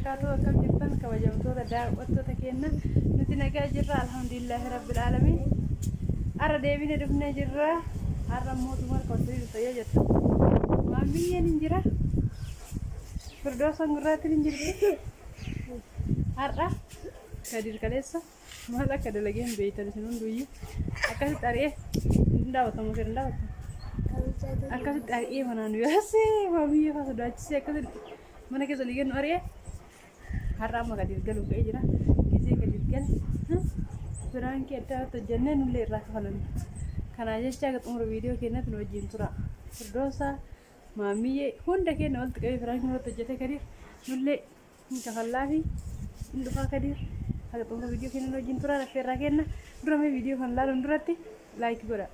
Wabarakaatuh. Akkam jirtan kabajamtoota daawwattoota keenya? Nuti nagaa jirra, alhamdulillahi rabbil aalamiin. Har'a deebine dhufnee jirra. Har'a mootummaa harka dhufte yoo jettu, maamiyyeen hin jira, Firdoosan gurraattiin hin jirti. Har'a Kadir kaleessa maal akka dalagee hin beektan isin hunduyyuu. Akkasitti ari'ee hin daawwatamu, hin daawwatamu. Akkasitti ari'ee manaan yaasee maamiyyee fa'aa sodaachisee akkasitti mana keessa olii kennu ari'ee. Har'a amma Kadir galuu ka'ee jira. Gizee Kadir gale biraankii adda addaa hojjennee nullee irraa kafalanna. Kanaa jecha akka xumura viidiyoo keenyatti nu wajjin tura. Firdoosaa, maamiyyee, hunda keenya walitti qabee biraankii nurratti hojjetee Kadir nullee hin kafallaa fi hin dhufaa Kadir. Haga xumura viidiyoo keenya nu wajjin tura. Affeerraa kenna. Dura mee viidiyoo kana ilaaluun duratti like godha.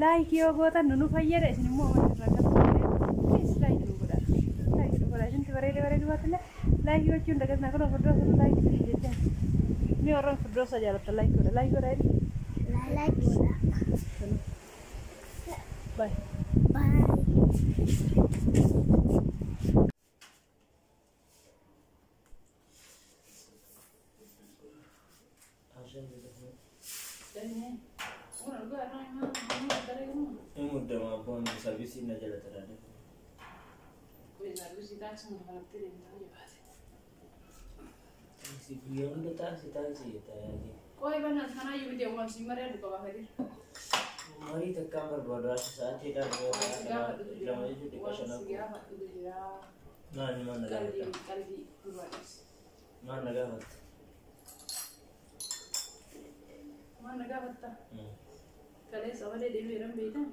Like yoo gootan nu fayyada, isin immoo waan irraa kan please like nu godha. Like nu godha. Isinti bareedee bareedu baatillee like gochuun dagatinaa. Kun Firdoosa nu like isin jechaa. Mee warroon Firdoosa jaalattan like godha. Like godha jedhi. Like godha. Bye. Bye. Inni muddama abboon sarvisii na jala taraadha. Taaksii guyyaa hunda taaksii taaksii jettaa yaadii. Qoy banaan kanaayyuu miti, waan si marii qaba Kadir. Marii takkaan barbaadu as sa'aatiidhaan Waan si gaafadhutu jira. 2 jechuun dhibba Waan shanaa si gaafadhutu jira. Maal maal na Qalbii gaafatta? qalbii dubaadhis. Maal na gaafatta? Maal na gaafatta? Kaleessa malee deemee jedhan beektan?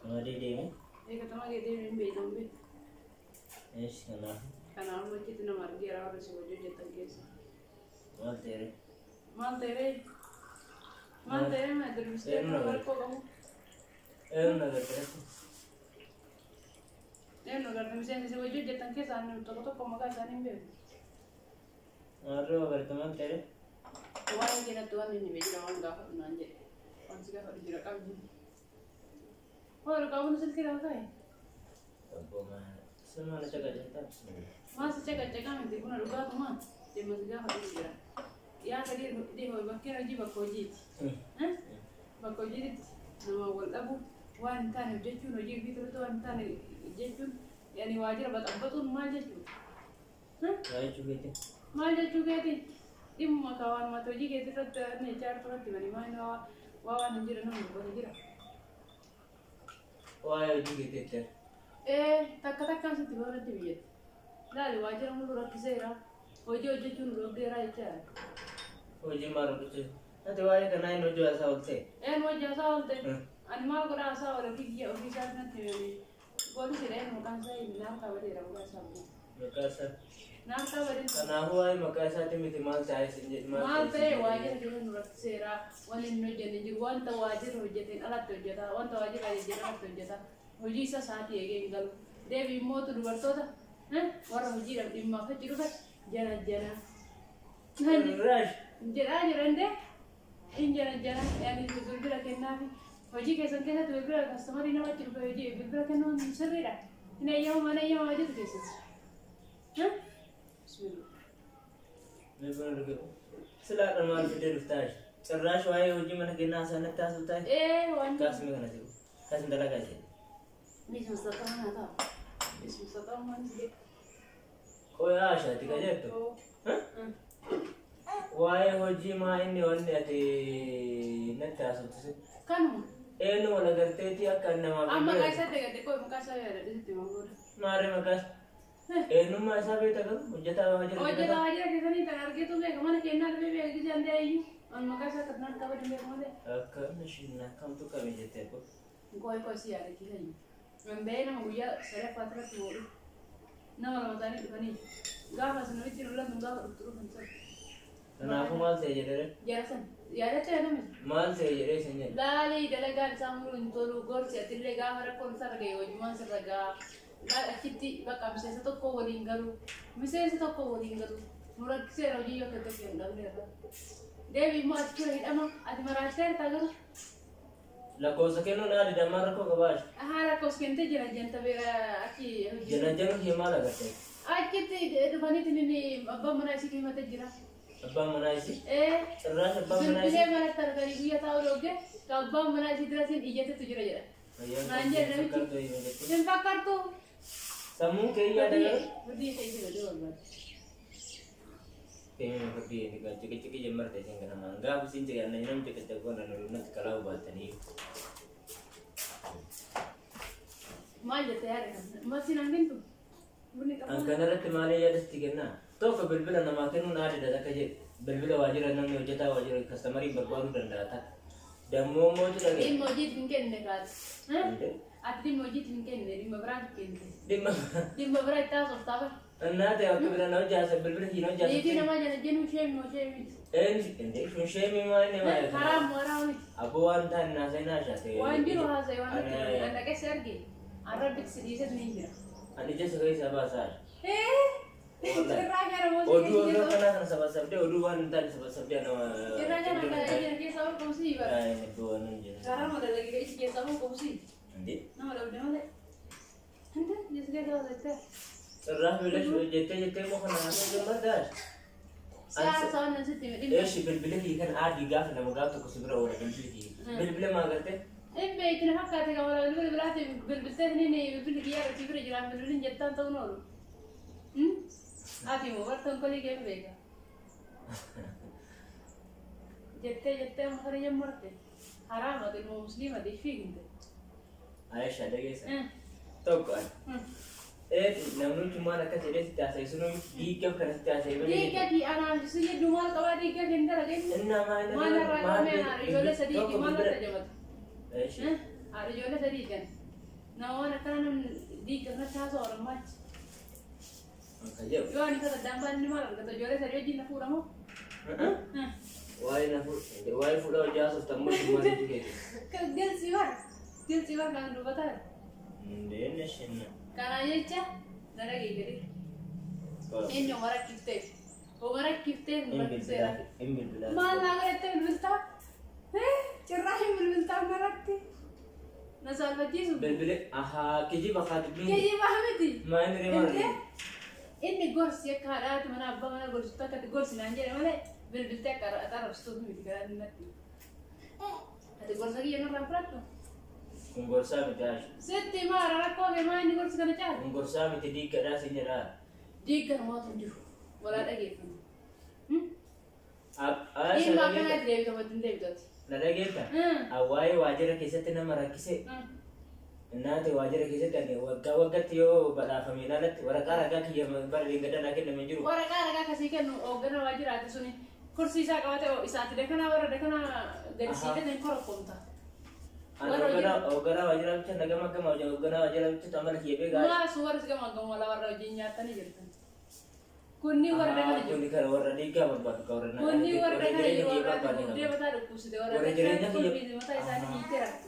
Marii deeme? Eegatamaa gadi deemee hin beektan beektu. Eesh, kanaaf Kanaaf achitti nama argeera warra si wajjin hojjetan keessa. Maal ta'e? Maal ta'e? Maal ta'e? Maal dubbistee Eenyu na rakkoo qabu? Eenyu na gargaarti? Eenyu garte? Miseensi si wajjin hojjetan keessa ani tokko tokko maqaa isaanii hin beeku. Maarree agarte, maal ta'e? Waan keenyatti waan inni beekna waan gaafadhu naan jedhe. Waan si gaafadhu jira qabdi. Hoor qabuun silkii lafa kaa'i. Abboo maal? Sirna na caqaceetaa? Bismillah. Maal si caqacaqaa miti, buna dhugaatuma dhimma si gaafadhu jira. Yaa Kadir, bakkeen hojii bakka hojiiti. Bakka hojiitti nama wal dhabu, waan hin taane hojjechuun, hojii ofii irratti waan hin taane jechuun, yaani waajjira baxabbatuun maal jechuudha? Waa jechuu keeti? Maal jechuu keeti? Dhimma ka waan mata hojii keetii irratti inni jechaa irratti mani maal waa waan hin jira nama dubbata jira. Waa'ee hojii keetii jettee? Ee, takka takkaan sitti baratti biyyatti. Laali, waajjira mul'u rakkiseera. Hojii hojjechuun dhoggeera jechaadha. Hojii maal hojjechuu? Ati waa'ee kanaa hin hojii haasaa ooltee? Een hojii haasaa oolte. Ani maal godhaa haasaa oole? Kiyya ofii isaas natti himame. Poolisiidha, een maqaan isaa hin naaf kabadeera maqaa isaa. Maqaa isaa. Naaf kabadeen. Kanaafuu waa'ee maqaa isaatti miti, maal ta'e isin jedhi? Maal ta'e? Waajjira keessa nu rakkiseera. Wanni inni hojjenne jiru wanta waajjira hojjeteen alatti hojjeta. Wanta waajjira ajajeen alatti hojjeta. Hojii isaa sa'aatii eegee hin galu. Deebii immootu dubartoota warra hojiidhaaf dhimmaaf achi dhufe jana jana. Raash. Jedhaa jiran de hin jana jana, yaani bilbila kennaafi. Hojii keessan keessatti bilbila customerii nama achi dhufe hojii bilbila kennuun sirriidha. Hin eeyyamamu, mana eeyyamamaa jiru keessatti. Bismillah. Mee buna dhuge. Silaadha maal fidee dhuftaa? Cirraash waa'ee hojii mana kennaa sanatti haasoftaa? Ee, waan. Kaasime kana si'u. Kaasin dalagaa ishee. Bismillah haa ta'u. Bismillah maal jedhe? Qoyaa ashaati ka jettu. Waa'ee hojii maa inni wanni ati natti haasoftu si? Kanuma. Eenyu wal agarteetii akka namaaf Amma maqaa isaa ta'e qoy, maqaa isaa yaadadhe sitti himan booda. Maarree maqaa isaa? Eenyummaa isaa beekta garuu hojjetaa waajjira? Hojjetaa waajjira keessanii tan argeetu beeka, mana kennaa dhufee beeka gisaan ta'e iyyuu. Ani maqaa isaa kan naan qabadhe beeku malee. Akka mishiin akkamtu qabe jettee qoy. Qoy qoy, si yaadachiisa iyyuu. Danda'ee nama guyyaa sadaffaa irratti boodhu. Nama lama ta'anii dhufanii gaafa isin namichi lolatu gaafa dhuftu dhufan sana. Kanaafuu maal ta'e jedhee? Jara san yaadattee namni. Maal ta'e jedhee isin jedhe? Laalii, dalagaan isaa muluu hin tolu, gorsi atillee gaafa rakkoon isarra ga'e wajjumaan sirra ga'a. Laal, achitti bakka miseensa tokko waliin galu. Miseensa tokko waliin galu. Nu rakkiseera, hojii yoo akka hin dhabneerra. Deebi immoo achi tura hidhama. Ati maraachteerta garuu. Lakkoofsa kennuun haali dammaa rakkoo qabaash. Haa, lakkoofsa kennitee jira jenta beera achi hojii. Jana janu kee maal agarte? Achitti dhufaniitiin abbaan manaa isii himatee jira. Abbaan manaa isii? Ee. Cirraash abbaan manaa isii? Bilbilee manatti arganii guyyaa taa'u dhoogge ka abbaan manaa isii dura siin iyyatetu jira jedha. Naan jedhe namichi. Hin fakkaattu. Sammuun kee yaada garuu? Hojii kee isii godhuu barbaade. Keenya fardii inni kan ciqiciqi jemmarte isin kana maan gaafa isin ciqanna nam ciqicaqoon natti kalaa hubattanii. Maal jette yaada kana? Masiin hangintu? Bunni An qabu. kanarratti maalee yaadatti kennaa? Tokko bilbila namaa kennuun aadadha takka jedhe. Bilbila waajjira namni hojjetaa waajjira kastamarii barbaaduu danda'a takka. Dammoo mootu dhagaye. Dhimma hojiif hin kenne kaati. Ati dhimma hojiif hin kenne, dhimma biraatiif kennite. Dhimma Dhimma biraa itti haasoftaa bara. Annaate akka bira na hojjaasa bilbila hin hojjaasa. Niitii namaa jala jennu ishee immoo ishee miti. Een sun sheemii maa inni maal? Karaa mooraa miti. Abboo waan ta'an naasee naashaate. Waan jiru haasa'e waan nuti an dhaqeesse arge. An rabbitti si dhiises ni jira. Ani ija isa keessaa baasaa. Cirraa gara moosii Oduu keessa oduu kanaa kana sabasabdee oduu waan hin taane sabasabdee nama. Cirraa kana kana ija keessaa ol qubsii bara. Iddoo waan hin jiru. Karaa madalagee iji keessaa ol qubsii. Indi Nama dhabde malee. Hinde jesi keessa hojjettee. Cirraa bilash jettee jettee immoo kana haasa'uu gammaddaa. Siyaasa waan sitti dhimma. Eeshi bilbila kii kan aadii gaafa nama gaaf tokko si bira oola bilbili kii. Bilbila maa gartee? Hin beekne fakkaate kan wala bilbila biraati bilbiltee ni bilbilli kiyyaa irratti bira jiraan bilbilin jettaan ta'uun oolu. Ati immoo bartoon kolii kee hin beeka. Jettee jettee amma kana jemmarte. Haraama ilma musliima fiiginte. Aayisha dhageessa. Tokko ani. Ee namni cummaan akkas jedhee sitti haasa'e sunuu diiggaf kana sitti haasa'e malee. Diigga kii anaan si jedhu maal qabaa diigga kee hin dalageenye. Innaa maal Maal irraa qabamee anaan ijoollee sadii Tokko maal bilbila. irra jabata. Eeshi. Haadha ijoollee sadii kan. Nama waan akkana namni diigga kanatti haasa'u ormaachi. Akka jedhu. Yoo ani kasa dambaan inni maal argata ijoollee sadii wajjin na fuudhamoo? Waa'ee na fuudh waa'ee fuudha hojii haasoftan moo maal jechuu keeti? Gilsi bar gilsi bar kan dubbataa. Ndeen shinna. Kana jecha na dhagee gadi. Inni oma rakkifteef. Oma rakkifteef nu rakkiseera. Hin bilbilaa. Maal naa godhattee bilbiltaa? Cirraa hin bilbiltaa maratti. Na saalfachiisu. Bilbile ahaa kijiba haa dubbiin. Geejjiba miti. Maal inni maal? Inni gorsi akka haadhaati mana abbaa mana gorsitu akkatti gorsi naan jedhe malee bilbiltee akka arrabsituuf miti garaa natti. Ati gorsa kiyya nurraa fudhattu? Kun gorsaa miti Aayisha. Sitti maara rakkoo kee maa inni gorsi kana caala? Kun gorsaa miti diiggadhaa sin jedhaa. Diiggan waatu hin jiru. Walaa dhageeffannu. Aayisha Dhimma dhageetta. akkanaatti deebita wajjin deebitoti. Na dhageetta. Waa'ee waajjira keessatti nama rakkise. Naate waajjira keessatti ani waggaa waggaatti yoo badhaafame ilaalatti waraqaa ragaa kiyya bara deeggaddaa naa kenname jiru. Waraqaa ragaa akkasii kennu hoogganaa waajjiraati suni kursii isaa qabate isaati dakanaa warra dakanaa gadi siidee hin korokkomta. Ani hoogganaa waajjira bicha nagama gama hoogganaa waajjira bicha amala kiyya beekaa. Maasu warra si gama gama wala warra wajjin nyaatanii jirtan. Kunni warra kana jiru. Kunni kana warra dhiigaa barbaadu ka warra Kunni warra kana jiru jireenya kiyya warra barbaadu dhukkubdee qaba. mataa dhukkubsite warra Warra jireenya kiyya mataa isaanii hiitee rakku.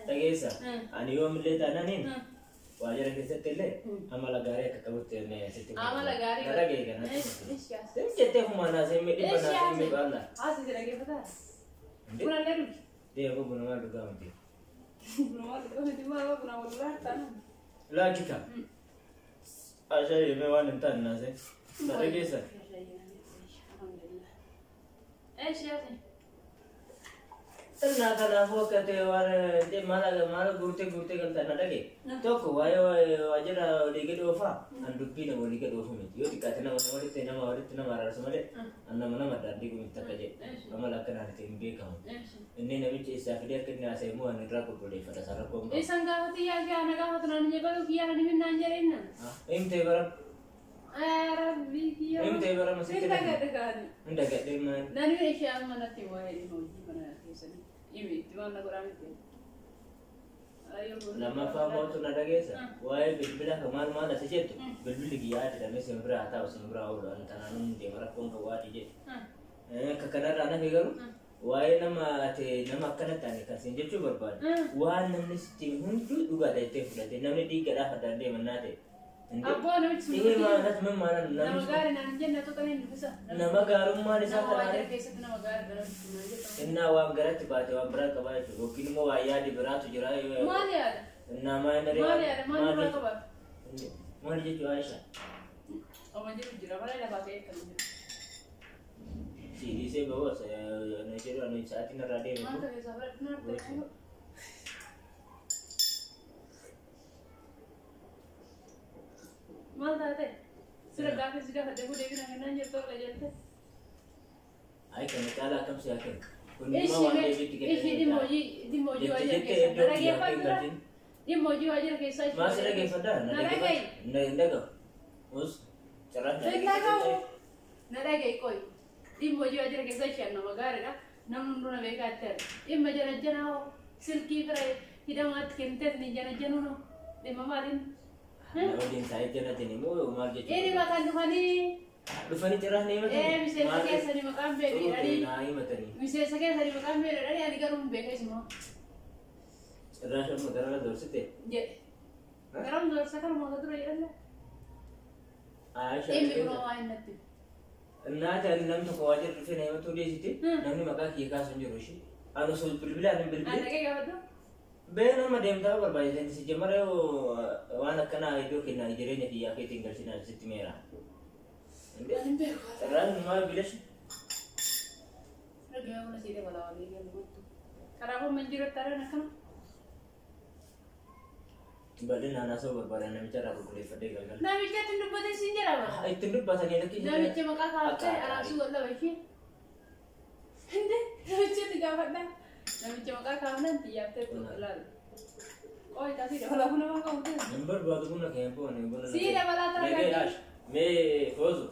Dhageessa ani yoomillee taananiin waajjira keessatti illee amala gaarii akka qabutti sitti Amala gaarii. Na dhagee kana. Jettee humaa naasee dhibba naasee miidhaa. Haasi si dhaggeeffataa? Bunallee dhugi. Deemu buna maal dhugaa miti. Buna maal dhugaa miti maal buna wal laata. Laakika. Ashaa yemee waan hin taane naasee. Na dhageessa. Eeshi yaasi. Innaa kanaafuu akka ta'e waan maal maal guurtee guurtee galta na dhage. Tokko waa'ee waajjira walii gadi oofaa an dubbii nama walii gadi oofu miti. Yoo xiqqaate nama walitti nama walitti nama araarsu malee an nama nama daandii miti akka jedhe. Amala akkanaan itti hin beekamu. Inni namichi isaa fidee akka inni haasa'e immoo ani irraa qulqulleeffadha sarara koon qabu. Isan gaafati yaa yaa na gaafatu naan jedhu kiyyaa na himin naan jedhe inna. Himtee bara Rabbi kiyyaa. himtee bara masitti. Hin dagadhe kaani. Hin dagadhee maal. Nani ishee amma natti waa'ee dhimma hojii mana keessanii dhimmi itti waan na godhaa miti. Lammaffaa mootu na dhageessa waa'ee bilbila ka maal maal asi jettu bilbilli kiyyaa jedhamee sin bira haa taa'u sin bira oolu an tanaan hin deema rakkoon qabu waadii jedhu. Akka kanarraa nafe garuu waa'ee nama ati nama akkana taane kan sin jechuu barbaadu waan namni sitti hunduu dhugaadha jettee fudhate namni dhiigadhaaf addaan deeman naa ta'e. Abbaa namichi sun Dhihee maalas min maalan nama namni gaarii naan hin jenne tuqanii hin dubbisa. nama gaarummaan isaa Nama waajjira kanaa keessatti nama gaarii namichi sun naan jettu. Innaa waan garatti baate waan biraa qabaa jechuudha yookiin immoo waan yaade biraatu jira. Maal yaada? Innaa maal Maal yaada? Maal nurraa qaba? Maal jechuu Aisha? Oma jiru jira malee lafaa ka'ee kan jiru. Si dhiisee bahu na jedhu ani sa'aatiin irraa deeme. Maal ta'e isaa fudhadhu na argatu. Maal taate? Sira gaafa si gaafadhe kun deebina kennaan jirtu ola jette. Ayi kana caalaa akkam si haa kennu. Kun immoo waan deebiitti Ishii dhimma hojii dhimma hojii Jetti waajjira jettee keessaa. iddoo Na biyyaa dhageeffadhu kee dura. galtiin. Dhimma hojii waajjira keessaa ishii. Maal si dhageeffadhaa? Na dhaga'i. Na hin dhaga'u. Us carraan na Hin dhaga'u. Na dhaga'i qoy. Dhimma hojii waajjira keessaa ishee nama gaariidha. Namni hunduu na beekaa itti arga. Dhimma janajjanaa hoo silkii fira hidhamaatti kenniteet ni janajjanuu noo. Dhimma maaliin? Na waliin taa'ee jala immoo maal Inni jechuudha? mataan dhufanii Dhufanii carraan na himatanii? ee miseensa keessanii maqaan beeku jedhanii Na himatanii. miseensa keessanii maqaan beeku jedhanii ani garuu hin beeka isuma Carraan amma gara doorsite. jedhe. Garam doorsa kanuma akka dura jedhanne. Aisha. Dhimmi biroo waa hin natti. Naati ani namni tokko waajjira dhufee na himatuu dhiisiti. Namni maqaa kiyya kaasu hin jiru ishee. Ani osoo bilbilaan hin Ani bilbilin. dhaqee gaafadhu. Bee nama deemtaa barbaachisan si jamara yoo waan akkanaa iddoo kennaa jireenya kiyyaa keetiin galchinaa sitti meera. Ani hin beeku. Carraan maal bilashi? Dhagee buna sii dabalaa walii galu guttu. Kanaafuu man jirutti araan akkana. Bal'inaan haasa'uu barbaadan namicha irraa qulqulleeffadhee galgala. Namicha ittiin dubbatee siin jedhama. Ittiin dubbatanii lakki Namicha maqaa kaa'attee araarsuu wallaba ishee. Hinde namicha itti gaafadha. Namicha maqaa kaa'amnaan xiyyaabtee ilaali. Qoy taasii dabalaa buna maa qabu ta'e. Hin barbaadu buna kee boone buna. Sii dabalaa ta'a Nagee gaafii. dhaash. Mee foozu.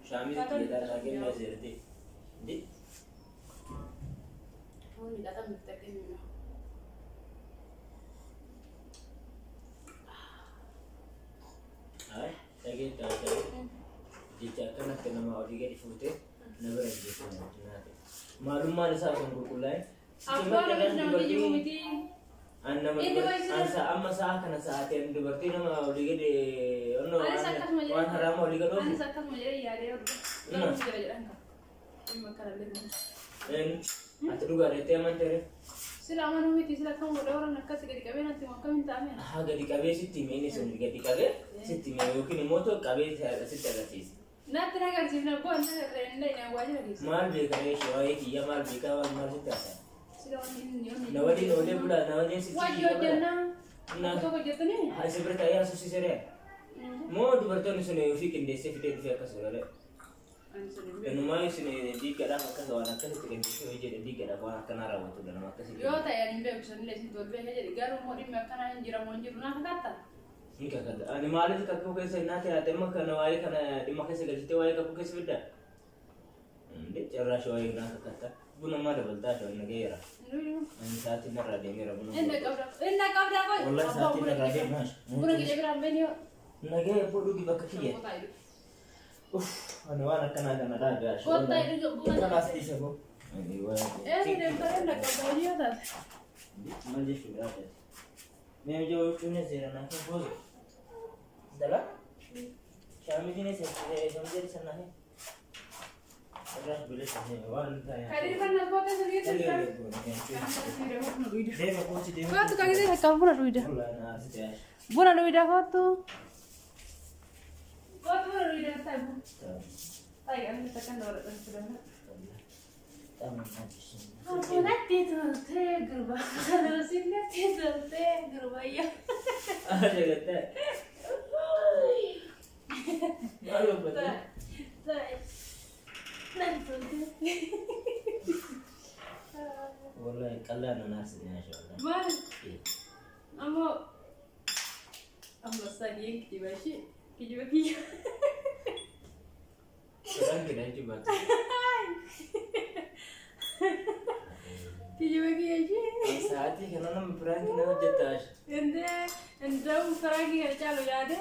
Shaamii xiyyeetaa isaa kennaa seerate. Ndi. Bunni dhaqan bittee mi'a. Ay dhagee taasisa. Jecha akkanatti nama olii gadi fuutee na bira jechuudha naate. Maalummaan isaa osoo hin qulqullaa'in. Abbaan namichi nama kijibu miti. An nama Inni dubartii an sa'a amma sa'a kana sa'aatiin dubartii nama olii gadi onnoo Anis akkasuma jedhee. waan haraama olii gadi Anis oofu. akkasuma jedhee yaadee yoo dhufe. Garuu jira jedhan qaba. Dhimma kanallee miti. Ati dhugaa jettee amanteere. Sila amanuu miti sila akkam godha warra akkas gadi qabee natti akkam hin taa'ame. Haa gadi qabee sitti hime inni sun gadi qabee sitti hime yookiin immoo too qabee sitti agarsiise. Natti na agarsiifna abboo na irree illee na waajjira keessa. Maal beekaa ishee waa'ee kiyya maal beekaa waan maal sitti haasa'e. Sila wanni inni yoonni. Na waliin oolee bulaa na waliin sitti Wajji hojjannaa. Na Tokko hojjettanii. haa isa bira taa'ee haasofsiiseera. Moo dubartoonni sun ofii qindeessee fidee dhufee akkas godhale. Ani sun hin beeku. Innumaa isin diigaadhaaf akkas waan akkasitti qindeessee hojii jedhe diigaadhaaf waan akkanaa raawwatudha nama akkasii. Yoo ta'e ani hin beeku sanillee isin tol beeka jedhe garuu immoo dhimmi akkanaa hin jiramu hin jiru naaf katta. Ni kakata. Ani maaliif kakuu keessa hin naate haate amma kana waa'ee kana dhimma keessa galchitee waa'ee kakuu keessa fidda? Inde carraa shawaa naa kakata. Buna maa dabaltaa shawaa nagayeera. Ani sa'aatiin narraa deemeera buna. Inni qabda. Inni qabda qoy. Wallahi sa'aatiin narraa deemaa. Buna kiyya biraan beeni yoo. Nagaya abboo dhugi bakka kiyya. Uff ani waan akkanaa kana dhaagaa. Kottaa dhugi buna. Kanaas dhiisa koo. Ani waan. Eessa deemtaa inni qabda hojii yoo taate. Maal jechuudha ati? Mee ijoo huccuun seera naa kan boozu. Dala? Shaamitiin shaamitiin sana hin. Irraas bilisa waan ta'e. Kadir kan nas kottaa sirrii ta'e. Deema kooti deema. Kottu kan gisee takka buna dhuyda. Wallahi naa asitti yaa. Buna dhuyda kottu. Kottu buna dhuyda ta'i. Ta'i ani takka ndawara dhan. Natti toltee gurba. Natti toltee gurbayya. Ajaa'ibaa. Maal uffate? Ta'i. Natti toltee. Wallahi qal'aa na naasite yaa shawallah. Maal? Ammoo amma saniin kijiba ishee kijiba kiyya. Suuraan kidha jechuun baatu. Kijiba kiyya ishee. Sa'aatii kana nama biraan kana hojjetaa. Indee indee firaakii kana caalu yaade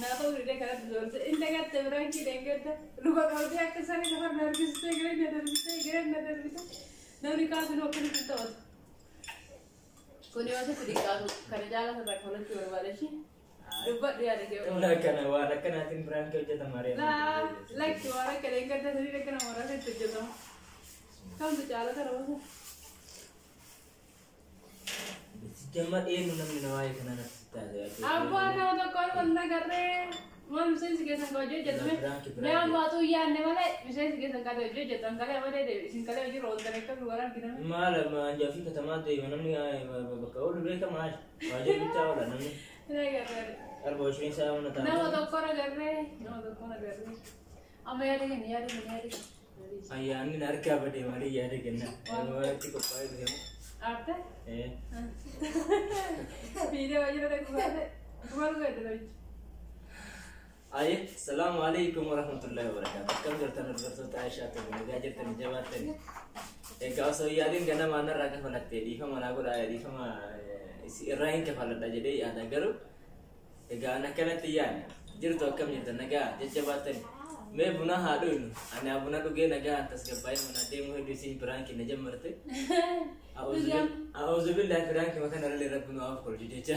naa ta'uu didee kanatti doorte inni gatte firaakii dhengadda luka qabdee akka saree lafa na harkistee garee na darbitee garee na darbitee namni kaasuu akkamitti taphatu. Kun yoo sitti xiqqaatu kana caala irraa kabalachuu barbaada ishee dubbadhu yaada kee. Humna akkana waan akkanaatiin biraan kee hojjetama reema. Laa lakki waan akka dhengadda sadii akkana mooraa itti hojjetama. Kamtu caala kana booda. Jamma eenyu namni na waa'ee kana natti taasise. Abbaa nama tokko wal nagarree. Maal miseensi keessan kabajuu hojjetame? Mee amma atuu yaadne malee miseensi keessan kabajuu hojjetan kalee malee isin kalee hojii rooltan akka nu waraan argitame. Maal manjaa fi katamaa deema namni bakka oolu beeka maal? Waajjira bichaa oola namni. Arba ishiin isaa mana ta'a. Nama tokko agarree nama tokko agarree. Amma yaada kenna yaada kenna yaada kenna. Ayyaanni na harkaa badee malee yaada kenna. Itti qophaa'ee deemu. Aarte? Viidiyoo waajjira dhaqu baate. Maal godhe namichi? Aye, salaamu alaikum warahmatullahi wabarakatuh. Akkam jirtan hordoftoota Aishaa ta'e nagaa jirtan jabaattani. Egaa osoo yaadiin ganama narraa kafalattee dhiifama naa godhaa dhiifama irraa hin kafaladha jedhee yaada garuu egaa an akkanatti yaadne jirtu akkam jirtan nagaa jajjabaattani. Mee buna haa dhugnu ani buna dhugee nagaa tasgabbaa'ee mana deemuu hedduu isin prank na jammarte. A'uuzu billahi prank makan irrallee rabbi nu haaf kolchu jecha.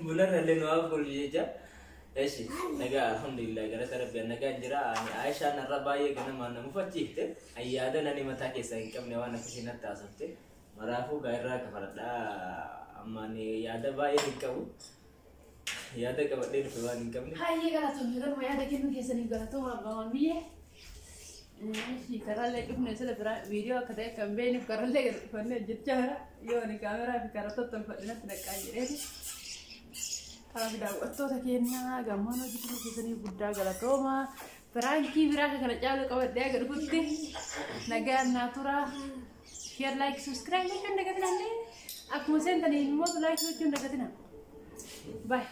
Buna irrallee nu haaf kolchu jecha. Eshi, nagaa alhamdulillah galata rabbi nagaa jira. Ani Aishaan irra baay'ee ganamaan na mufachiifte. Ayyaada nani mataa keessaa hin qabne waan akkasii natti haasofte. Maraafuu gaa irraa kafaladha. Amma ani yaada baay'ee hin qabu. Yaada qabadhee dhufe waan hin qabne. Hayyee galatoomii kanuma yaada kennuu keessaniif galatooma abbaa maamiyyee. Karaallee cufne sila biraa viidiyoo akka ta'e kan beeknuuf karaallee gad dhufannee hojjechaa jira. Yoo ani kaameraa fi karaa tottolfadhe natti dhaqqaa jedheeti. Kanaaf daawwattoota keenyaa gammaan hojii turuu keessaniif guddaa galatooma. Prankii biraa kana caalu qabadhee aga dhufutti nagaan naa tura. Share like subscribe gochuun dagatinaa illee akkuma seentaniin immoo like gochuun dagatinaa. Bye.